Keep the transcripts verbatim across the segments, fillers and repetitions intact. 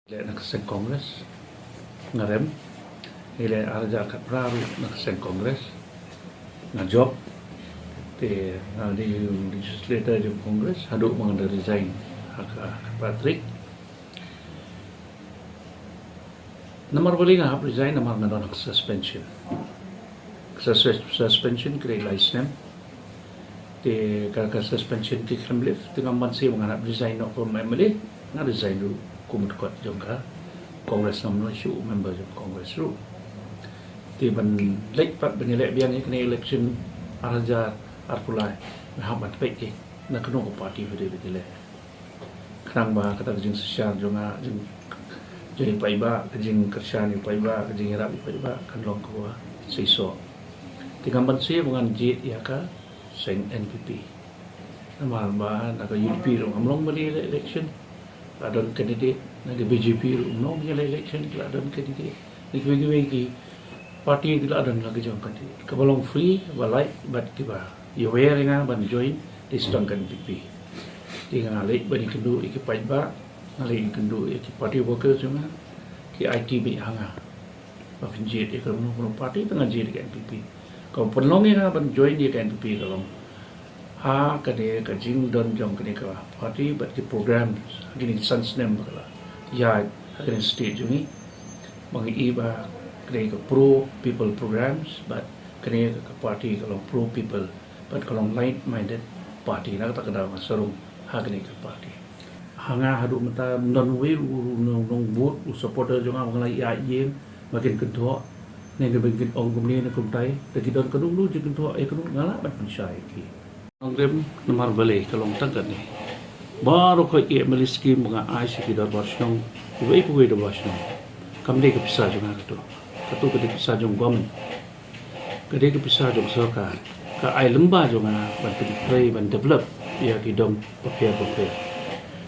Leh na ka seng Congress, nga rem. Ngi leh ar hajar khatphra ruh na ka seng Congress, nga jop. Te nga dei u legislator jong Congress haduh ba nga da resign ha ka khatphra tarik. Namar balei nga hap resign? Namar nga don ha ka suspension. Ka sus- suspension ka dei lai snem. Te ka, ka suspension ka khlem lift, te ngam banse ba ngan hap resign noh kum M L A. Nga resign ruh kum u dkhot jong ka Congress, ngam lah shuh u member jong Congress ruh. Te ban leit pat ban ïaleh biang ïa kane election ar hajar arphew lai, nga hap ban peit ki na kano ka party ba dei ban ïaleh. Khnang ba kata ka jingshisha jong nga, jing, jong i paidbah, ka jingkyrshan i paidbah, ka jingïarap i paidbah kan long kaba seisoh. Te ngam banse ba ngan jied ïa ka seng N P P. Namar ba na ka U D P ruh ngam long ban ïaleh election, la don candidate. Na ka B J P ruh ngam long ban ïaleh election, la don candidate. Na kiwei kiwei ki party ki la don la ki jong candidate. Kaba long free, ba lait bad kiba ïawer ïa nga ban join, dei sdang ka N P P. Te nga leit ban ïakynduh ïa ki paidbah, nga leit ïakynduh ïa ki party workers jong nga, ki aiti beit ha nga ba phin jied ïa kano kano party, te nga jied ïa ka N P P. Ka pynlong ïa nga ban join ïa ka N P P ka long ha kane ka jingdon jong kane ka party bad ki programs ha kine ki san snem ba ka la ïaid ha kane ka state jong ngi. Ba ngi i ba kane ka pro people programs bad kane ka party ka long pro people bad ka long like minded party. Na kata ka daw nga sa rung ha kane ka party. Ha nga haduh mynta ym don uwei ruh u nong, nong vote, u supporter jong nga ba nga la ïaid ïeng ba kin kynthoh ne ba kin ong kumne ne kumtai. Te ki don kano kano jingkynthoh ïa kano, nga lah ban pynshai ïa ki. Nongrim, namar balei ka long tang katne? Baroh khoit ki M L A scheme ba nga ai sha ki dorbar shnong, kiwei kiwei dorbar shnong, kam dei ka pisa jong nga kato. Kato ka dei pisa jong government. Ka dei ka pisa jong sorkar. Ka ai lyngba jong nga ban pyntrei ban develop ïa ki dong bapher bapher.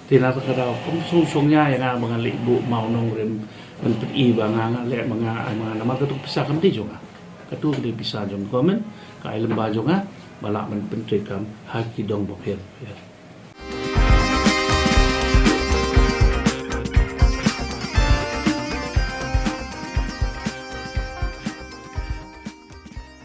Te na kata ka daw kam sngewsih ïa nga ba ngan leit buh ma u nongrim ban pyni ba nga, nga leh ma nga, ai ma nga, namar kato ka pisa kam dei jong nga. Kato ka dei pisa jong government, ka ai lyngba jong nga ba lah ban pyntreikam ha ki dong bapher bapher.